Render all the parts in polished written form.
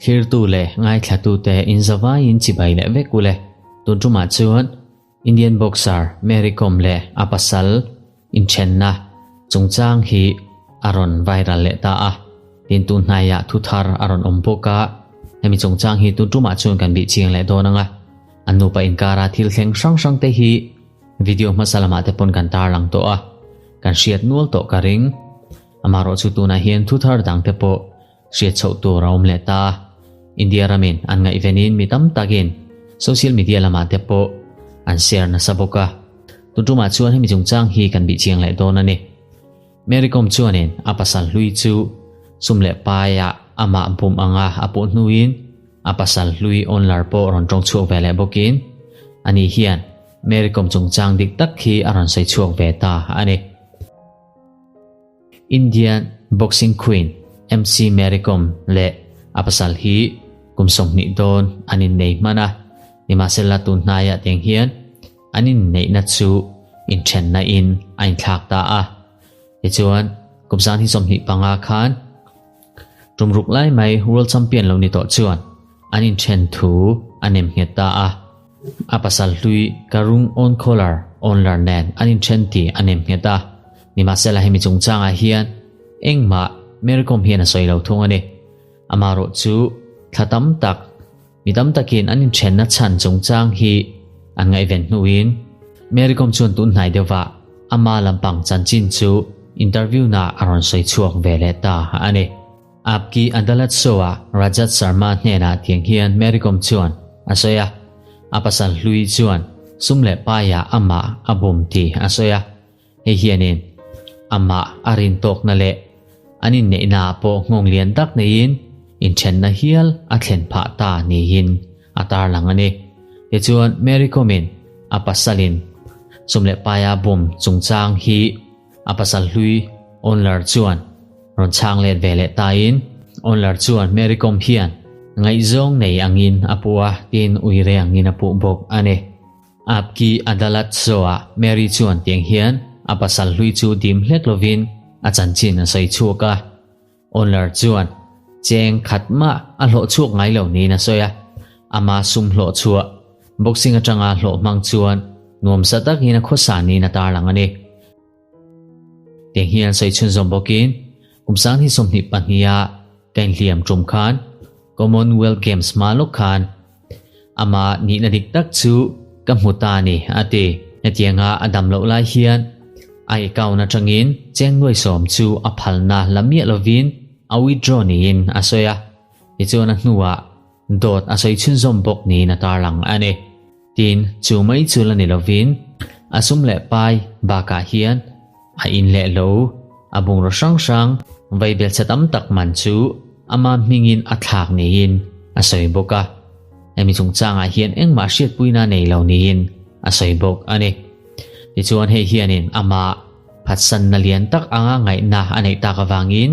Thlirtu leh ngaithlatute inzavaiin chibai leh vek ule. Tun tumah chuan Indian boxer Mary Kom leh a pasal inthenna chungchang hi a rawn viral leh ta a, tin tun hnaiah thu thar a rawn awm bawk a, hemi chungchang hi tun tumah chuan kan bih chiang leh dawn ang a, an nupa inkara thil thleng hrang hrang te hi video hmasa lamah te pawn kan tarlang tawh a, kan hriat nual tawh ka ring. Amaherawhchu tunah hian thu thar dang te pawh Hriat chhoh tur a awm leh ta. India ramin an ngaihvenin mi tam takin social media lamah te pawh an share nasa bawk a. Tun tumah chuan hemi chungchang hi kan bih chiang leh dawn a ni. Mary Kom chuanin a pasal hlui chu sum leh paiah amah bum anga a puh hnuin a pasal hlui Onlar pawh rawn tawng chhuak ve leh bawkin ani hian Mary Kom chungchang dik tak hi a rawn sawi chhuak ve ta a ni. Indian boxing queen MC Mary Kom leh a pasal hi kum 20 dawn an innei hman a, nimahsela tun hnaiah tiang hian an inneihna chu inthenna in a inthlak ta a. Tichuan, kum 2025 khan tum ruk lai mai world champion lo ni tawh chuan an inthen thu a nem nghet ta a. A pasal hlui Karung Onkolar Onlar nen an inthen tih a nem nghet a. Nimahsela hemi chungchangah hian engmah Mary Kom hian a sawi lo thung a ni. Amaherawh chu thla tam tak, mi tam takin an inthenna chhan chungchang hi an ngaihven hnuin Mary Kom chuan tun hnai deuhvah ama lampang chanchin chu interview na a rawn sawi chhuak ve leh ta a ni. Aapki Adalat Show-ah Rajat Sharma hnenah tiang hian Mary Kom chuan a sawi a, a pasal hlui chuan sum leh paiah amah a bum tih a sawi a. Hei hianin amah a rin tawkna leh an inneihnaah pawh nghawng lian tak neiin inthenna hial a thlen phah ta niin a tarlang a ni. Tichuan Mary Kom-in a pasalin sum leh paia bum chungchang hi a pasal hlui Onler chuan rawn chhang let ve leh tain Onler chuan Mary Kom hian ngaihzawng nei angin a puh a tiin uire angin a puh bawk a ni. Aapki Adalat Show-ah Mary chuan tiang hian a pasal hlui chu dim hlek lovin a chanchin a sawi chhuak a. Onler chuan cheng khat mah a hlawh chhuak ngai lo niin a sawi a. Ama sum hlawh chhuah boxing atanga hlawh hmang chuan nuamsa takin a khawsa niin a tarlang a ni. Tiang hian sawi chhunzawm bawkin kum 2022-a ka inhliam tum khan Commonwealth Games hma lawk khan Ama nihna dik tak chu ka hmu ta a ni, a ti. Hetianga a dam loh lai hian a account atangin cheng nuai sawm chu a phalna la miah lovin a withdraw niin a sawi a, tichuan a hnuah dawt a sawi chhunzawm bawk niin a tarlang a ni. Tin, chu mai chu la ni lovin a sum leh pai bakah hian a in leh lo, a bungraw hrang hrang vaibelchhe tam tak man chu ama hmingin a thlak niin a sawi bawk a. Hemi chungchangah hian engmah hriatpuina nei lo niin a sawi bawk a ni. Tichuan hei hianin ama phatsanna lian tak anga ngaihna a neih tak avangin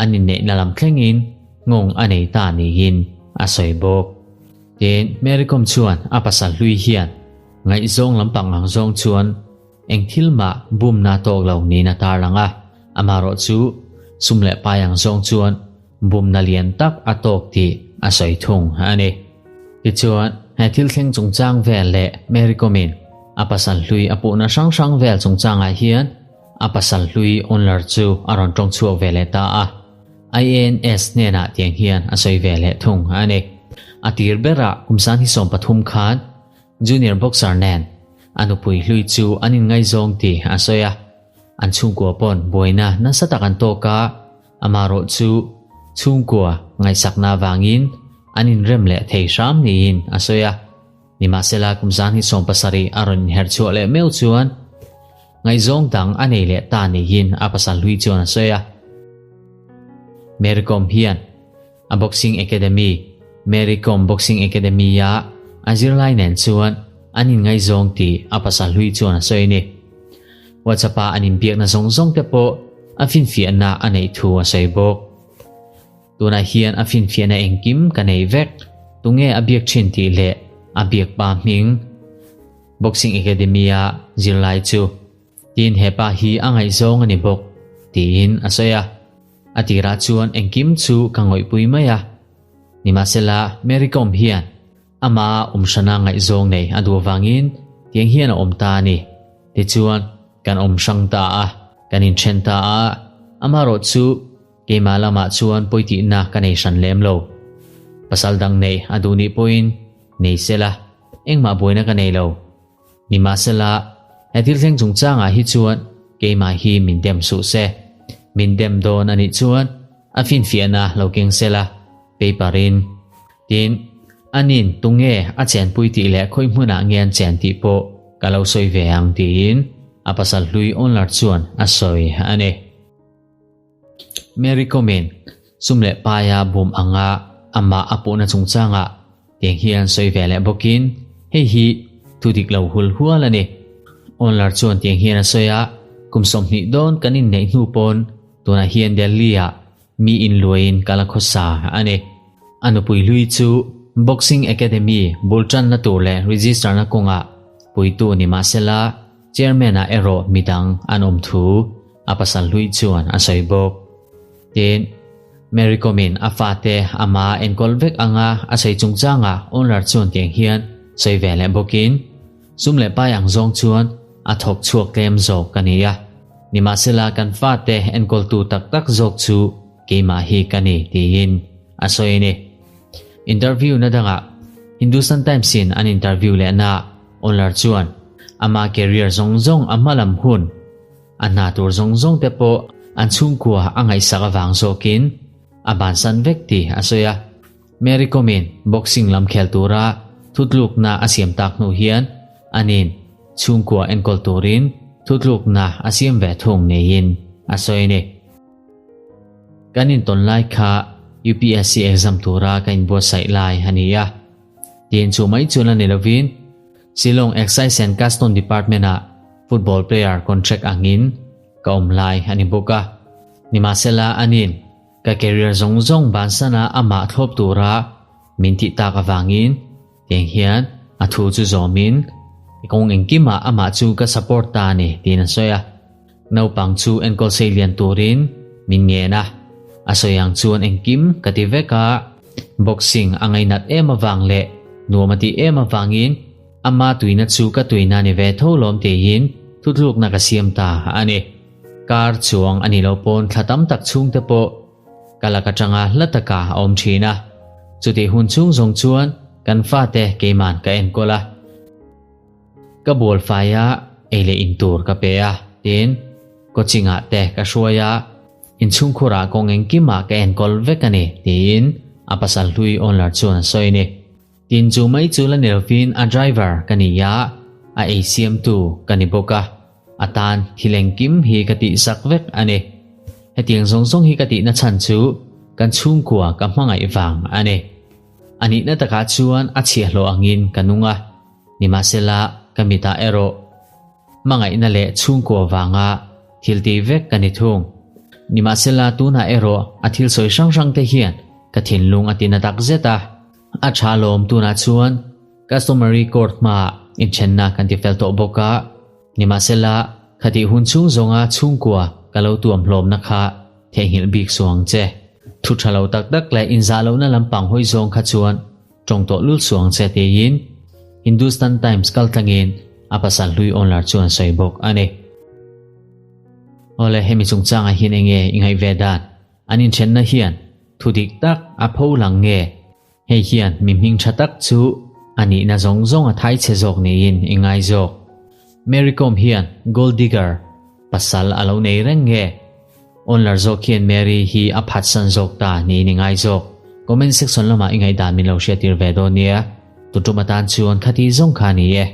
an inneihna lam thlengin nghawng a nei ta niin a sawi bawk. Tin, Mary Kom chuan a pasal hlui hian ngaihzawng lampang ang zawng chuan Eng thil mah bumna tawk lo niin a tarlang a, amaherawh chu sum leh pai ang zawng chuan bumna lian tak a tawk tih a sawi thung a ni. Tichuan, he thil thleng chungchang vel leh Mary Kom-in a pasal hlui a puhna hrang hrang vel chungchangah hian a pasal hlui Onler chu a rawn tawng chhuak ve leh ta a, IANS hnenah tiang hian a sawi ve leh thung a ni. A tir berah kum 2013 khan Junior boxer nen a nupui hlui chu an inngaizawng tih a sawi a, an chhungkua pawn buaina nasa tak an tawk a, amaherawh chu chhungkua ngaihsakna avangin an inrem leh thei hram niin a sawi a. Nimahsela kum 2017 a rawn inherh chhuah leh meuh chuan ngaihzawng dang a nei leh ta niin a pasal hlui chuan a sawi a. Mary Kom hian A boxing academy, Mary Kom Boxing Academy-a a zirlai nen chuan an inngaizawng tih a pasal hlui chuan a sawi a ni. WhatsApp-a an inbiakna zawng zawng te pawh a finfiahna a neih thu a sawi bawk. Tunah hian a finfiahna engkim ka nei vek, tunge a biak thin tih leh a biak pa hming Boxing Academy-a zirlai chu. Tin hepa hi a ngaihzawng a ni bawk, tiin a sawi a. A tirah chuan engkim chu ka ngawihpui mai a. Nimahsela, Mary Kom hian ama awm hrana ngaihzawng nei a duh avangin tiang hian a awm ta a ni. Tichuan, kan awm hrang ta a, kan inthen ta a, amaherawh chu keimah lamah chuan pawitihna ka nei hran lem lo. Pasal dang neih a duh nih pawhin nei sela, engmah buaina ka nei lo. Nimahsela, he thil thleng chungchangah hi chuan keimah hi min dem suh se. Min dem dawn a nih chuan a finfiahna lo keng sela, paper-in. Tin, anin tunge a chenpui tih leh khawi hmunah nge an chen tih pawh ka lo sawi ve ang tiin a pasal hlui Onlar chuan a sawi a ni. Mary Comin sum leh paia bum anga amah a puhna chungchangah tiang hian sawi ve leh bawkin hei hi thu dik lo hul hual a ni. Onlar chuan tiang hian a sawi a, kum 20 dawn kan inneih hnu pawn tunah hian Delhi-ah mi inluaiin ka la khawsa a ni. A nupui hlui chu Boxing Academy bul tanna tur leh register na kawngah puitu ni mahsela Chairman-ah erawh midang an awm thu a pasal hlui chuan a sawi bawk. Tin, Mary Kom-in a fate ama enkawl vek anga a sawi chungchangah owner chuan tiang hian sawi ve leh bawkin, Sum leh pai ang zawng chuan a thawk chhuak tlem zawk ka ni a, nimahsela kan fate enkawltu tak tak zawk chu keimah hi ka ni tiin a sawi a ni. Interview na dangah Hindustan Times-in an interview lehna owner chuan ama career zawng zawng a hma lam hun a hna tur zawng zawng te pawh an chhungkua a ngaihsak avang zawkin a bansan vek tih a sawi a. Mary Kom-in boxing lam khel tura thutlukna a siam tak hnu hian anin chhungkua enkawl turin thutlukna a siam ve thung neiin a sawi a ni. Kan intawn lai kha UPSC exam tura ka inbuatsaih lai a ni a. Tin chu mai chuan a ni lovin Shillong Excise and Custom Department-ah football player contract angin ka awm lai a ni bawk a. Nimahsela anin Ka career zawng zawng bansana amah thlawp tura min tih tak avangin tiang hian a thu chu zawmin kawng engkimah amah chu ka support ta a ni tiin a sawi a. Naupang chu enkawl sei lian turin min ngen a, a sawi ang chuan engkim ka ti vek a, boxing a ngainat em avang leh nuam a tih em avangin ama tuina chu ka tuina ni ve tho lawm tiin thutlukna ka siam ta a ni. Kar chuang a nih loh pawn thla tam tak chhungte pawh ka lak atanga hla taka a awm thin a. Chutih hun chhung zawng chuan kan fate keiman ka enkawl a. Ka bual fai a, ei leh in tur ka pe a, tin, coaching-ah te ka hruai a, inchhungkhurah kawng engkimah ka enkawl vek a ni, tiin a pasal hlui owner chuan a sawi a ni. Tin chu mai chu la ni lovin a driver ka ni a, a ei siamtu ka ni bawk a, a tan thil engkim hi ka tihsak vek a ni. Hetiang zawng zawng hi ka tihna chhan chu kan chhungkua ka hmangaih vang a ni. A nihna takah chuan a chhiahhlawh angin ka nung a, nimahsela ka mitah erawh hmangaihna leh chhungkua vanga thil ti vek ka ni thung. Nimahsela tunah erawh a thil sawi hrang hrang te hian ka thinlung a tina takzet a. A tha lawm tunah chuan customary court hmaah inthenna kan ti fel tawh bawk a, nimahsela khatih hun chhung zawnga chhungkua ka lo tuam hlawmna kha theihnghilh bik suh ang che. Thu tha lo tak tak leh inzah lohna lampang hawi zawng kha chuan tawng tawh lul suh ang che tiin Hindustan Times kaltlangin a pasal hlui owner chuan sawi bawk a ni. Awle hemi chungchangah hian enge i ngaih ve dan? An inthenna hian thu dik tak a pho lang nge? Hei hian mi hming tha tak chu a nihna zawng zawng a thai chhe zawk niin i ngai zawk. Mary Kom hian gold digger pasal a lo nei reng nge? Onlar zawk hian Mary hi a phatsan zawk ta niin i ngai zawk. Comment section lamah i ngaihdan min lo hriattir ve dawn nia. Tutum atan chuan khati zawng kha ni e.